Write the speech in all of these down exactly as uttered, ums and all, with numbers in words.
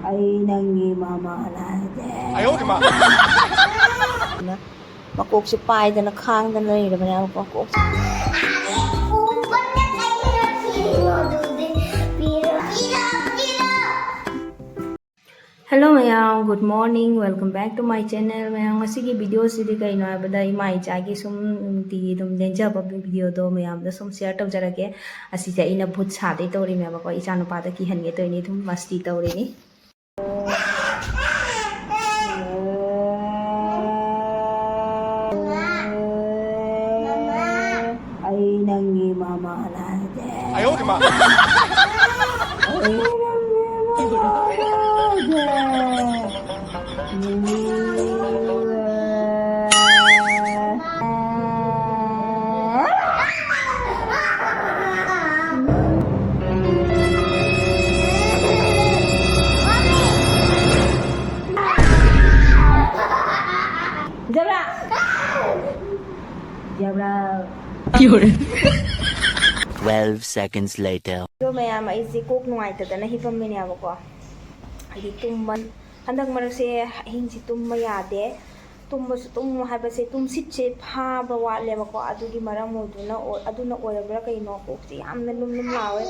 ꯑꯩ ꯅꯪꯒꯤ ꯃꯃꯥ ꯂꯥꯏꯗꯦ꯫ ꯃꯀꯣꯛꯁꯦ ꯄꯥꯏꯗꯅ ꯈꯥꯡꯗꯅ ꯂꯩꯔꯕꯅꯦꯕꯀꯣ꯫ ꯃꯀꯣꯛꯁꯦ Hello ꯃꯌꯥꯝ, good morning, welcome back to my channel꯫ ꯃꯌꯥꯝ, ꯉꯁꯤꯒꯤ ꯚꯤꯗꯤꯑꯣꯁꯤꯗꯤ ꯀꯩꯅꯣ ꯍꯥꯏꯕꯗ, ꯏꯃꯥ ꯏꯆꯥꯒꯤ ꯁꯨꯝ ꯅꯨꯡꯇꯤꯒꯤ ꯑꯗꯨꯝ ꯂꯦꯟꯖꯕ ꯚꯤꯗꯤꯑꯣꯗꯣ ꯃꯌꯥꯝꯗ ꯁꯨꯝ ꯁꯤꯌꯔ ꯇꯧꯖꯔꯛꯀꯦ꯫ ꯑꯁꯤꯁꯦ ꯑꯩꯅ ꯚꯨꯠ ꯁꯥꯗꯣꯏ ꯇꯧꯔꯤꯅꯦꯕꯀꯣ, ꯏꯆꯥꯅꯨꯄꯥꯗ ꯀꯤꯍꯟꯒꯦ ꯇꯧꯔꯤꯅꯤ, ꯑꯗꯨꯝ ꯃꯁꯇꯤ ꯇꯧꯔꯤꯅꯤ꯫ ꯑꯩ ꯅꯪꯒꯤ ꯃꯃꯥ ꯂꯥꯏꯗꯦ꯫ ꯑꯩ ꯅꯪꯒꯤ ꯃꯃꯥ ꯂꯥꯏꯗꯦ꯫ ꯖꯕ꯭ꯔꯥ! ꯖꯕ꯭ꯔꯥ! Twelve seconds later. ꯑꯗꯣ ꯃꯌꯥꯝ, ꯑꯩꯁꯦ ꯀꯣꯛ ꯅꯨꯡꯉꯥꯏꯇꯗꯅ ꯍꯤꯞꯄꯝꯃꯤꯅꯦꯕꯀꯣ꯫ ꯍꯥꯏꯗꯤ ꯇꯨꯝꯕ, ꯍꯟꯗꯛ ꯃꯔꯛꯁꯦ ꯑꯍꯤꯡꯁꯦ ꯇꯨꯝꯕ ꯌꯥꯗꯦ꯫ ꯇꯨꯝꯕꯁꯨ, ꯇꯨꯝꯕ ꯍꯥꯏꯕꯁꯦ ꯇꯨꯝꯁꯤꯠꯁꯦ ꯐꯥꯕ ꯋꯥꯠꯂꯦꯕꯀꯣ꯫ ꯑꯗꯨꯒꯤ ꯃꯔꯝ ꯑꯣꯏꯗꯨꯅ ꯑꯣꯏ-, ꯑꯗꯨꯅ ꯑꯣꯏꯔꯕ꯭ꯔꯥ ꯀꯩꯅꯣ, ꯀꯣꯛꯁꯦ ꯌꯥꯝꯅ ꯂꯨꯝ ꯂꯨꯝ ꯂꯥꯎꯋꯦ꯫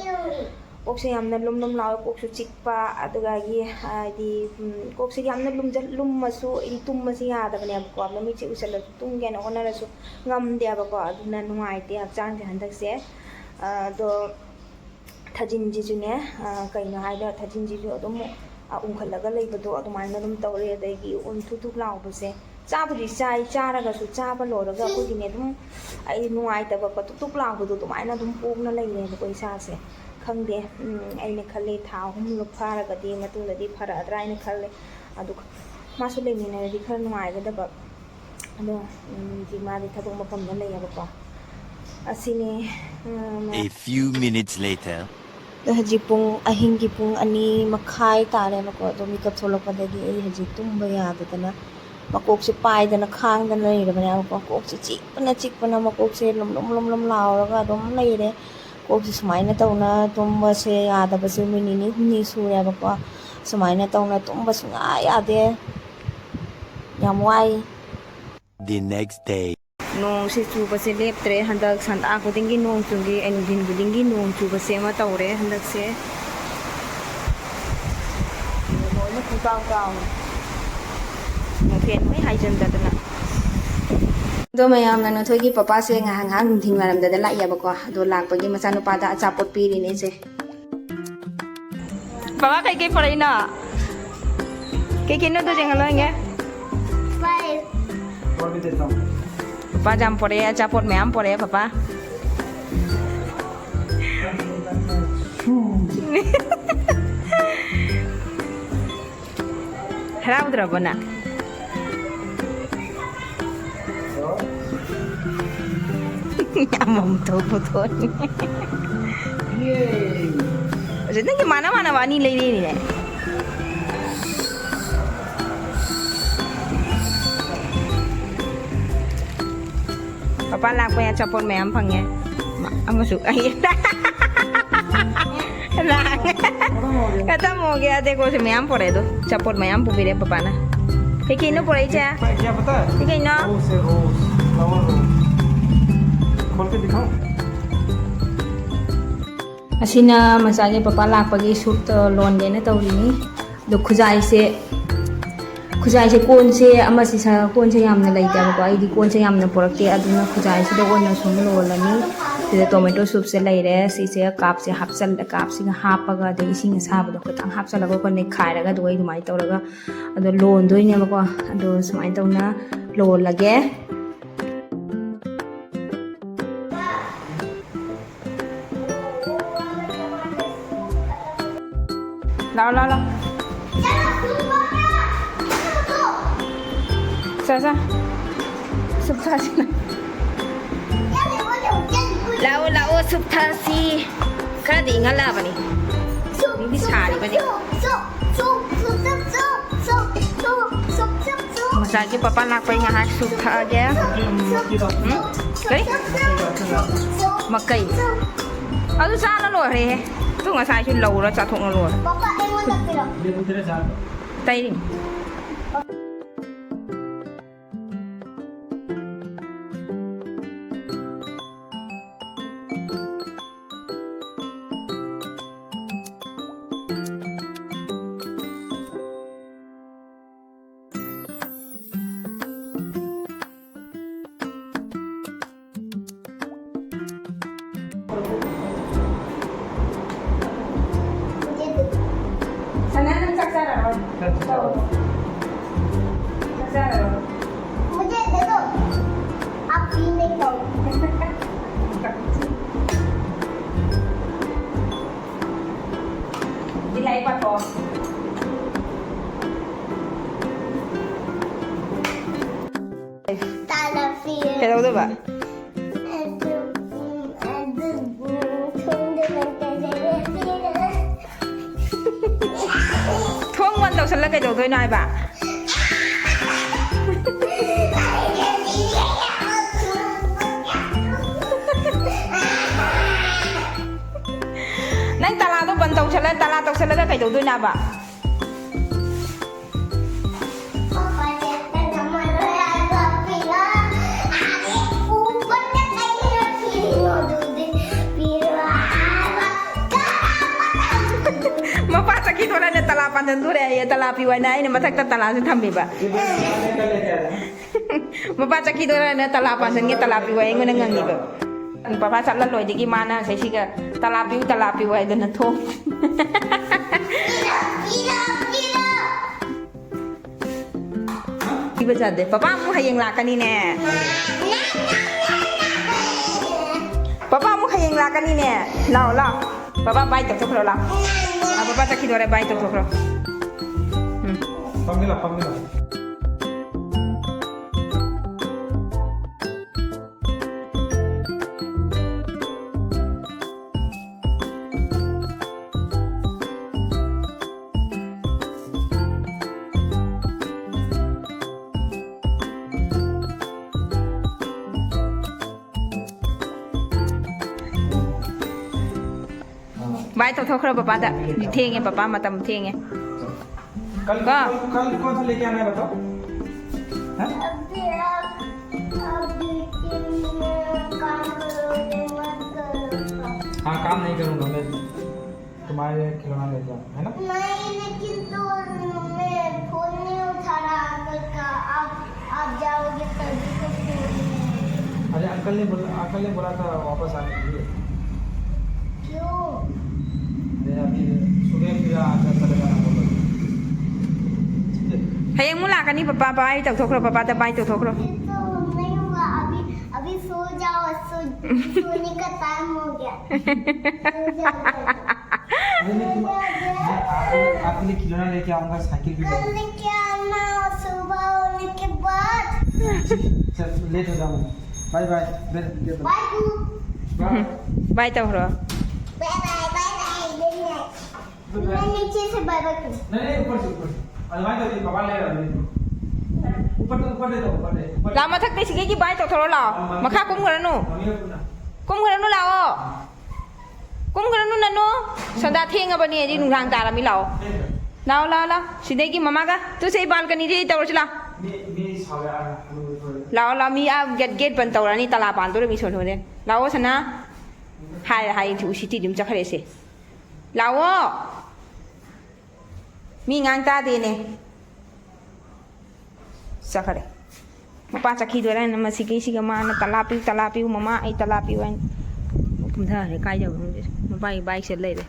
ꯀꯣꯛꯁꯦ ꯌꯥꯝꯅ ꯂꯨꯝ ꯂꯨꯝ ꯂꯥꯎꯋꯦ, ꯀꯣꯛꯁꯨ ꯆꯤꯛꯄ, ꯑꯗꯨꯗꯒꯤ ꯍꯥꯏꯗꯤ, ꯎꯝ, ꯀꯣꯛꯁꯦ ꯌꯥꯝꯅ ꯂꯨꯝꯖ-, ꯂꯨꯝꯃꯁꯨ ꯑꯩꯗꯤ ꯇꯨꯝꯕꯁꯦ ꯌꯥꯗꯕꯅꯦꯕꯀꯣ꯫ ꯃꯃꯤꯠꯁꯦ ꯎꯏꯁꯜꯂꯁꯨ ꯇꯨꯝꯒꯦꯅ ꯍꯣꯠꯅꯔꯁꯨ ꯉꯝꯗꯦꯕꯀꯣ꯫ ꯑꯗꯨꯅ ꯅꯨꯡꯉꯥꯏꯇꯦ ꯍꯛꯆꯥꯡꯁꯦ ꯍꯟꯗꯛꯁꯦ꯫ ꯑꯗꯣ ꯊꯥꯖꯤꯟꯁꯤꯁꯨꯅꯦ, ꯑ, ꯀꯩꯅꯣ ꯍꯥꯏꯗ, ꯊꯥꯖꯤꯟꯁꯤꯁꯨ ꯑꯗꯨꯝ, ꯑ, ꯎꯪꯈꯠꯂꯒ ꯂꯩꯕꯗꯣ ꯑꯗꯨꯃꯥꯏꯅ ꯑꯗꯨꯝ ꯇꯧꯔꯦ꯫ ꯑꯗꯒꯤ ꯎꯟ ꯊꯨꯛ ꯊꯨꯛ ꯂꯥꯎꯕꯁꯦ, ꯆꯥꯕꯨꯗꯤ ꯆꯥꯏ, ꯆꯥꯔꯒꯁꯨ ꯆꯥꯕ ꯂꯣꯏꯔꯒ ꯑꯩꯈꯣꯏꯒꯤꯅꯦ ꯑꯗꯨꯝ ꯑꯩ ꯅꯨꯡꯉꯥꯏꯇꯕ ꯄ-, ꯊꯨꯛ ꯊꯨꯛ ꯂꯥꯎꯕꯗꯣ ꯑꯗꯨꯃꯥꯏꯅ ꯑꯗꯨꯝ ꯄꯣꯛꯅ ꯂꯩꯔꯦꯕꯀꯣ ꯏꯁꯥꯁꯦ꯫ ꯈꯪꯗꯦ, ꯎꯝ, ꯑꯩꯅ ꯈꯜꯂꯦ ꯊꯥ ꯑꯍꯨꯝ ꯐꯥꯔꯒꯗꯤ ꯃꯇꯨꯡꯗꯗꯤ ꯐꯔꯛꯑꯗ꯭ꯔꯥ ꯍꯥꯏꯅ ꯈꯜꯂꯦ꯫ ꯑꯗꯨ ꯃꯥꯁꯨ ꯂꯩꯃꯤꯟꯅꯔꯗꯤ ꯈꯔ ꯅꯨꯡꯉꯥꯏꯒꯗꯕ꯫ ꯑꯗꯣ, ꯎꯝ, ꯍꯧꯖꯤꯛ ꯃꯥꯗꯤ ꯊꯕꯛ ꯃꯐꯝꯗ ꯂꯩꯌꯦꯕꯀꯣ꯫ ꯑꯁꯤꯅꯤ, ꯎꯝ, A few minutes later. ꯑꯗꯣ ꯍꯧꯖꯤꯛ ꯄꯨꯡ, ꯑꯍꯤꯡꯒꯤ ꯄꯨꯡ ꯑꯅꯤ ꯃꯈꯥꯏ ꯇꯥꯔꯦꯕꯀꯣ꯫ ꯑꯗꯣ ꯃꯤꯀꯞ ꯊꯣꯛꯂꯛꯄꯗꯒꯤ ꯑꯩ ꯍꯧꯖꯤꯛ ꯇꯨꯝꯕ ꯌꯥꯗꯗꯅ ꯃꯀꯣꯛꯁꯦ ꯄꯥꯏꯗꯅ ꯈꯥꯡꯗꯅ ꯂꯩꯔꯕꯅꯦꯕꯀꯣ꯫ ꯀꯣꯛꯁꯦ ꯆꯤꯛꯄꯅ ꯆꯤꯛꯄꯅ ꯃꯀꯣꯛꯁꯦ ꯂꯨꯝ ꯂꯨꯝ ꯂꯨꯝ ꯂꯨꯝ ꯂꯥꯎꯔꯒ ꯑꯗꯨꯝ ꯂꯩꯔꯦ꯫ ꯀꯣꯛꯁꯦ ꯁꯨꯃꯥꯏꯅ ꯇꯧꯅ ꯇꯨꯝꯕꯁꯦ ꯌꯥꯗꯕꯁꯦ ꯅꯨꯃꯤꯠ ꯅꯤꯅꯤ ꯍꯨꯝꯅꯤ ꯁꯨꯔꯦꯕꯀꯣ꯫ ꯁꯨꯃꯥꯏꯅ ꯇꯧꯅ ꯇꯨꯝꯕ ꯁꯨꯡꯌꯥ ꯌꯥꯗꯦ꯫ ꯌꯥꯝ ꯋꯥꯏ꯫ The next day. ꯅꯣꯡꯁꯦ ꯆꯨꯕꯁꯦ ꯂꯦꯞꯇ꯭ꯔꯦ꯫ ꯍꯟꯗꯛ ꯁꯟꯗꯥ ꯈꯨꯗꯤꯡꯒꯤ ꯅꯣꯡ ꯆꯨꯒꯤ, ꯑꯩ ꯅꯨꯡꯊꯤꯟ ꯈꯨꯗꯤꯡꯒꯤ ꯅꯣꯡ ꯆꯨꯕꯁꯦ ꯑꯃ ꯇꯧꯔꯦ ꯍꯟꯗꯛꯁꯦ꯫ ꯂꯣꯏꯅ ꯄꯨꯡꯀꯥꯎ ꯀꯥꯎꯔꯦ꯫ ꯐꯦꯟ ꯂꯣꯏ ꯍꯥꯏꯖꯤꯟꯗꯗꯅ꯫ ꯑꯗꯣ ꯃꯌꯥꯝꯅ ꯅꯊꯣꯏꯒꯤ ꯄꯄꯥꯁꯦ ꯉꯥꯏꯍꯥꯛ ꯉꯥꯏꯍꯥꯛ ꯅꯨꯡꯊꯤꯟ ꯋꯥꯏꯔꯝꯗꯗ ꯂꯥꯛꯑꯦꯕꯀꯣ꯫ ꯑꯗꯣ ꯂꯥꯛꯄꯒꯤ ꯃꯆꯥꯅꯨꯄꯥꯗ ꯑꯆꯥꯄꯣꯠ ꯄꯤꯔꯤꯅꯦ ꯏꯆꯦ꯫ ꯕꯕꯥ ꯀꯩꯀꯩ ꯄꯨꯔꯛꯏꯅꯣ? ꯀꯩꯀꯩꯅꯣ ꯑꯗꯨ ꯌꯦꯡꯍꯜꯂꯣ ꯌꯦꯡꯒꯦ꯫ ꯄꯄꯥ ꯌꯥꯝ ꯄꯨꯔꯛꯑꯦ, ꯑꯆꯥꯄꯣꯠ ꯃꯌꯥꯝ ꯄꯨꯔꯛꯑꯦ ꯄꯄꯥ꯫ ꯍꯔꯥꯎꯗ꯭ꯔꯕꯣ ꯅꯪ? ꯑꯃꯃꯝ ꯊꯣꯛ ꯄꯨꯊꯣꯛꯑꯅꯤ꯫ ꯑꯁ, ꯅꯪꯒꯤ ꯃꯥꯅ ꯃꯥꯅꯕ ꯑꯅꯤ ꯂꯩꯔꯤꯅꯦ꯫ ꯄꯄꯥ ꯂꯥꯛꯄꯩ ꯑꯆꯥꯄꯣꯠ ꯃꯌꯥꯝ ꯐꯪꯉꯦ꯫ ꯑꯃꯁꯨ ꯑꯩ ꯈꯛꯇ ꯃꯣꯒꯦ ꯑꯗꯦꯀꯣꯁꯦ ꯃꯌꯥꯝ ꯄꯨꯔꯛꯑꯦ ꯑꯗꯣ꯫ ꯑꯆꯥꯄꯣꯠ ꯃꯌꯥꯝ ꯄꯨꯕꯤꯔꯦ ꯄꯄꯥꯅ꯫ ꯀꯩꯀꯩꯅꯣ ꯄꯨꯔꯛꯏꯁꯦ? क्या पता है? ꯀꯩꯀꯩꯅꯣ? रोज है, रोज, फ्लावर रोज। खोल के दिखाओ। ꯑꯁꯤꯅ ꯃꯆꯥꯒꯤ ꯄꯄꯥ ꯂꯥꯛꯄꯒꯤ ꯁꯨꯞꯇꯣ ꯂꯣꯟꯒꯦꯅ ꯇꯧꯔꯤꯅꯤ꯫ ꯑꯗꯣ ꯈꯨꯖꯥꯏꯁꯦ, ꯈꯨꯖꯥꯏꯁꯦ ꯀꯣꯟꯁꯦ ꯑꯃꯁꯤ ꯁꯥ-, ꯀꯣꯟꯁꯦ ꯌꯥꯝꯅ ꯂꯩꯇꯦꯕꯀꯣ꯫ ꯑꯩꯗꯤ ꯀꯣꯟꯁꯦ ꯌꯥꯝꯅ ꯄꯨꯔꯛꯇꯦ, ꯑꯗꯨꯅ ꯈꯨꯖꯥꯏꯁꯤꯗ ꯑꯣꯏꯅ ꯁꯨꯝ ꯂꯣꯜꯂꯅꯤ꯫ ꯁꯤꯗ ꯇꯣꯃꯦꯇꯣ ꯁꯨꯞꯁꯦ ꯂꯩꯔꯦ꯫ ꯁꯤꯁꯦ ꯀꯥꯞꯁꯦ ꯍꯥꯞꯆꯜ-, ꯀꯥꯞꯁꯤꯒ ꯍꯥꯞꯄꯒ, ꯑꯗꯩ ꯏꯁꯤꯡ ꯑꯁꯥꯕꯗꯣ ꯈꯤꯇꯪ ꯍꯥꯞꯆꯜꯂꯒ ꯑꯩꯈꯣꯏ ꯅꯩꯈꯥꯏꯔꯒ ꯑꯗꯨꯒ ꯑꯗꯨꯃꯥꯏꯅ ꯇꯧꯔꯒ ꯑꯗꯣ ꯂꯣꯟꯗꯣꯏꯅꯦꯕꯀꯣ꯫ ꯑꯗꯣ ꯁꯨꯃꯥꯏꯅ ꯇꯧꯅ ꯂꯣꯜꯂꯒꯦ꯫ ꯂꯥꯛꯑꯣ, ꯂꯥꯛꯑꯣ, ꯂꯥꯛꯑꯣ꯫ ꯁꯦ, ꯁꯦ꯫ ꯁꯨꯞ ꯊꯛꯑꯁꯤ꯫ ꯂꯥꯛꯑꯣ, ꯂꯥꯛꯑꯣ, ꯁꯨꯞ ꯊꯛꯑꯁꯤ꯫ ꯈꯔꯗꯤ ꯏꯪꯍꯜꯂꯛꯑꯕꯅꯤ꯫ ꯃꯤꯗꯤ ꯁꯥꯔꯤꯕꯅꯤ꯫ ꯉꯁꯥꯏꯒꯤ ꯄꯄꯥ ꯂꯥꯛꯄꯩ ꯉꯥꯏꯍꯥꯛ ꯁꯨꯞ ꯊꯛꯑꯒꯦ꯫ ꯎꯝ? ꯀꯔꯤ? ꯃꯀꯩ꯫ ꯑꯗꯨ ꯆꯥꯅ ꯂꯣꯏꯔꯦꯍꯦ꯫ ꯑꯗꯨ ꯉꯁꯥꯏꯁꯨ ꯂꯧꯔ ꯆꯥꯊꯣꯛꯅ ꯂꯣꯏꯔꯦ꯫ ꯇꯩꯔꯤ꯫ ꯁꯅꯥ, ꯅꯪ ꯆꯥꯛ ꯆꯥꯔꯔꯣꯏ? ꯆꯥꯛ ꯆꯥꯔꯔꯣꯏ꯫ मुझे दे दो। आप पी नहीं पाओ। ꯗꯤꯂꯥꯏ ꯄꯥꯊꯣꯛꯑꯣ꯫ ꯀꯩꯗꯧꯗꯣꯏꯕ? ꯊꯣꯡ ꯕꯟ ꯇꯧꯁꯜꯂ ꯀꯩꯗꯧꯗꯣꯏꯅꯣ ꯍꯥꯏꯕ? ꯅꯪ ꯇꯂꯥꯗꯣ ꯕꯟ ꯇꯧꯁꯜꯂ, ꯇꯂꯥ ꯇꯧꯁꯜꯂꯒ ꯀꯩꯗꯧꯗꯣꯏꯅꯣ ꯍꯥꯏꯕ? ꯃꯄꯥ ꯆꯠꯈꯤꯗꯣꯔꯦꯅ ꯇꯂꯥ ꯄꯥꯟꯁꯤꯟꯗꯣꯔꯦ ꯍꯥꯏꯌꯦ, ꯇꯂꯥ ꯄꯤꯌꯨ ꯍꯥꯏꯅ ꯑꯩꯅ ꯃꯊꯛꯇ ꯇꯂꯥꯁꯦ ꯊꯝꯃꯤꯕ꯫ ꯃꯄꯥ ꯆꯠꯈꯤꯗꯣꯔꯦꯅ ꯇꯂꯥ ꯄꯥꯟꯁꯤꯟꯒꯦ, ꯇꯂꯥ ꯄꯤꯌꯨ ꯍꯥꯏ ꯑꯩꯉꯣꯟꯗ ꯉꯪꯉꯤꯕ꯫ ꯄꯄꯥ ꯆꯠꯂ ꯂꯣꯏꯗꯒꯤ ꯃꯥꯅ ꯁꯤꯁꯤꯒ ꯇꯂꯥ ꯄꯤꯌꯨ, ꯇꯂꯥ ꯄꯤꯌꯨ ꯍꯥꯏꯗꯅ ꯊꯣꯡ ꯄꯤꯕ ꯌꯥꯗꯦ꯫ ꯄꯄꯥ ꯑꯃꯨꯛ ꯍꯌꯦꯡ ꯂꯥꯛꯀꯅꯤꯅꯦ꯫ ꯄꯄꯥ ꯑꯃꯨꯛ ꯍꯌꯦꯡ ꯂꯥꯛꯀꯅꯤꯅꯦ꯫ ꯂꯥꯛꯑꯣ, ꯂꯥꯛꯑꯣ꯫ ꯄꯄꯥ ꯕꯥꯏ ꯇꯧꯊꯣꯛꯈ꯭ꯔꯣ, ꯂꯥꯛꯑꯣ꯫ ꯑꯥ, ꯄꯄꯥ ꯆꯠꯈꯤꯗꯣꯔꯦ, ꯕꯥꯏ ꯇꯧꯊꯣꯛꯈ꯭ꯔꯣ꯫ ꯎꯝ꯫ ꯐꯝꯃꯤꯟꯅ, ꯐꯝꯃꯤꯟꯅ꯫ ꯇꯧꯊꯣꯛꯈ꯭ꯔꯣ ꯄꯄꯥꯗ꯫ ꯊꯦꯡꯉꯦ ꯄꯄꯥ, ꯃꯇꯝ ꯊꯦꯡꯉꯦ꯫ कल वाह। कल कौन सा लेके आना है बताओ? हैं? अभी आप अभी तुम काम करोगे, मत करो। हाँ, काम नहीं करूँगा मैं, तुम्हारे खिलौना लेके आऊँ, है ना? नहीं, लेकिन तो मैं फोन नहीं उठा रहा अंकल का। आप आप जाओगे तभी तो फोन। अरे अंकल ने बोला, अंकल ने बोला था वापस आने के लिए। क्यों? अरे अभी सुबह फिर आकर चले जाना बोला। ठीक है। ꯍꯌꯦꯡ ꯑꯃꯨꯛ ꯂꯥꯛꯀꯅꯤ ꯄꯄꯥ꯫ ꯕꯥꯏ ꯇꯧꯊꯣꯛꯈ꯭ꯔꯣ, ꯄꯄꯥꯗ ꯕꯥꯏ ꯇꯧꯊꯣꯛꯈ꯭ꯔꯣ꯫ ये तो नहीं हुआ। अभी अभी सो जाओ। सो, सोने का टाइम हो गया। सो जाओ। अरे मैं तुम मैं आपके लिए खिलौना लेके आऊंगा, साइकिल भी कल लाऊंगा। लेके आना सुबह होने के बाद। चल, लेट हो जाऊंगा। Bye bye. मैं लेट हो- बाय गुड। बाय। ꯕꯥꯏ ꯇꯧꯈ꯭ꯔꯣ꯫ Bye bye, bye bye, good night. मैं नीचे से बाय बाय करूँ। नहीं नहीं, ऊपर से, ऊपर से। अरे भाई, तो पापा ले रहा है। ऊपर तो, ऊपर दे दो, ऊपर दे, ऊपर। ꯂꯥꯛꯑꯣ, ꯃꯊꯛꯇ ꯁꯤꯒꯩꯒꯤ ꯕꯥꯏ ꯇꯧꯊꯣꯔꯣ꯫ ꯂꯥꯛꯑꯣ, ꯃꯈꯥ ꯀꯨꯝꯈ꯭ꯔꯅꯨ꯫ मम्मी को पूछना। ꯀꯨꯝꯈ꯭ꯔꯅꯨ, ꯂꯥꯛꯑꯣ꯫ ꯀꯨꯝꯈ꯭ꯔꯅꯨ ꯅꯅꯨ꯫ ꯁꯟꯗꯥ ꯊꯦꯡꯉꯕꯅꯦ, ꯑꯗꯤ ꯅꯨꯡꯗꯥꯡ ꯇꯥꯔꯝꯃꯤ꯫ ꯂꯥꯛꯑꯣ, ꯂꯥꯛꯑꯣ, ꯂꯥꯛꯑꯣ꯫ ꯁꯤꯗꯒꯤ ꯃꯃꯥꯒ ꯇꯨꯁꯦ, ꯑꯩ ꯕꯥꯜꯀꯅꯤꯗꯤ ꯇꯧꯔꯁꯤ꯫ ꯂꯥꯛꯑꯣ꯫ ꯃꯤ ꯃꯤ ꯁꯥꯎꯔꯦ ꯑ, ꯑ, ꯂꯥꯛꯑꯣ, ꯂꯥꯛꯑꯣ꯫ ꯃꯤ ꯑꯥ ꯒꯦꯠ ꯒꯦꯠ ꯕꯟ ꯇꯧꯔꯅꯤ, ꯇꯂꯥ ꯄꯥꯟꯗꯣꯔꯦ꯫ ꯃꯤ ꯁꯣꯟ ꯍꯣꯔꯦꯟ꯫ ꯂꯥꯛꯑꯣ ꯁꯅꯥ꯫ ꯍꯥꯏ ꯍꯥꯏ ꯎꯁꯤꯠꯇꯤ ꯑꯗꯨꯝ ꯆꯠꯈ꯭ꯔꯦꯁꯦ꯫ ꯂꯥꯛꯑꯣ꯫ ꯃꯤ ꯉꯥꯡ ꯇꯥꯗꯦꯅꯦ꯫ ꯆꯠꯈ꯭ꯔꯦ꯫ ꯃꯄꯥ ꯆꯠꯈꯤꯗꯣꯔꯦ꯫ ꯃꯁꯤꯒꯤꯁꯤꯒ ꯃꯥꯅ "ꯇꯂꯥ ꯄꯤꯌꯨ, ꯇꯂꯥ ꯄꯤꯌꯨ ꯃꯃꯥ, ꯑꯩ ꯇꯂꯥ ꯄꯤꯌꯨ" ꯍꯥꯏꯅ ꯀꯨꯝꯊꯈ꯭ꯔꯦ꯫ ꯀꯥꯏ ꯌꯧꯈ꯭ꯔꯦ ꯈꯪꯗꯦ꯫ ꯃꯄꯥꯒꯤ ꯕꯥꯏꯛꯁꯦ ꯂꯩꯔꯦ꯫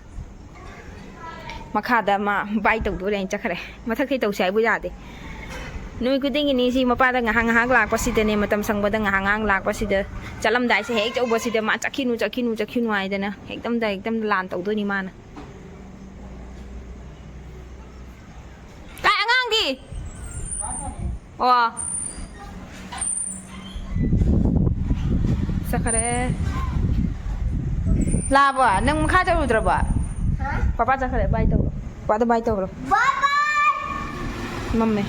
ꯃꯈꯥꯗ ꯃꯥ ꯕꯥꯏ ꯇꯧꯗꯣꯔꯦ ꯍꯥꯏꯅ ꯆꯠꯈ꯭ꯔꯦ꯫ ꯃꯊꯛꯇꯩ ꯇꯧꯁꯦ ꯍꯥꯏꯕꯨ ꯌꯥꯗꯦ꯫ ꯅꯨꯃꯤꯠ ꯈꯨꯗꯤꯡꯒꯤꯅꯤ ꯁꯤ ꯃꯄꯥꯗ ꯉꯥꯏꯍꯥꯛ ꯉꯥꯏꯍꯥꯛ ꯂꯥꯛꯄꯁꯤꯗꯅꯦ, ꯃꯇꯝ ꯁꯪꯕꯗ ꯉꯥꯏꯍꯥꯛ ꯉꯥꯏꯍꯥꯛ ꯂꯥꯛꯄꯁꯤꯗ, ꯆꯠꯂꯝꯗꯥꯏꯁꯦ ꯍꯦꯛ ꯇꯧꯕꯁꯤꯗ ꯃꯥ "ꯆꯠꯈꯤꯅꯨ, ꯆꯠꯈꯤꯅꯨ, ꯆꯠꯈꯤꯅꯨ" ꯍꯥꯏꯗꯅ ꯍꯦꯛꯇꯝꯗ ꯍꯦꯛꯇꯝꯗ ꯂꯥꯟ ꯇꯧꯗꯣꯏꯅꯤ ꯃꯥꯅ꯫ ꯀꯥꯏ ꯑꯉꯥꯡꯗꯤ? ꯑꯣ꯫ ꯆꯠꯈ꯭ꯔꯦ꯫ ꯂꯥꯛꯑꯕꯣ? ꯅꯪ ꯃꯈꯥ ꯆꯠꯂꯨꯗ꯭ꯔꯕꯣ? ꯍꯥ? ꯄꯄꯥ ꯆꯠꯈ꯭ꯔꯦ꯫ ꯕꯥꯏ ꯇꯧꯔꯣ꯫ ꯄꯄꯥꯗ ꯕꯥꯏ ꯇꯧꯔꯣ꯫ ꯕꯥꯏ ꯕꯥꯏ꯫ ꯃꯝꯃꯦ꯫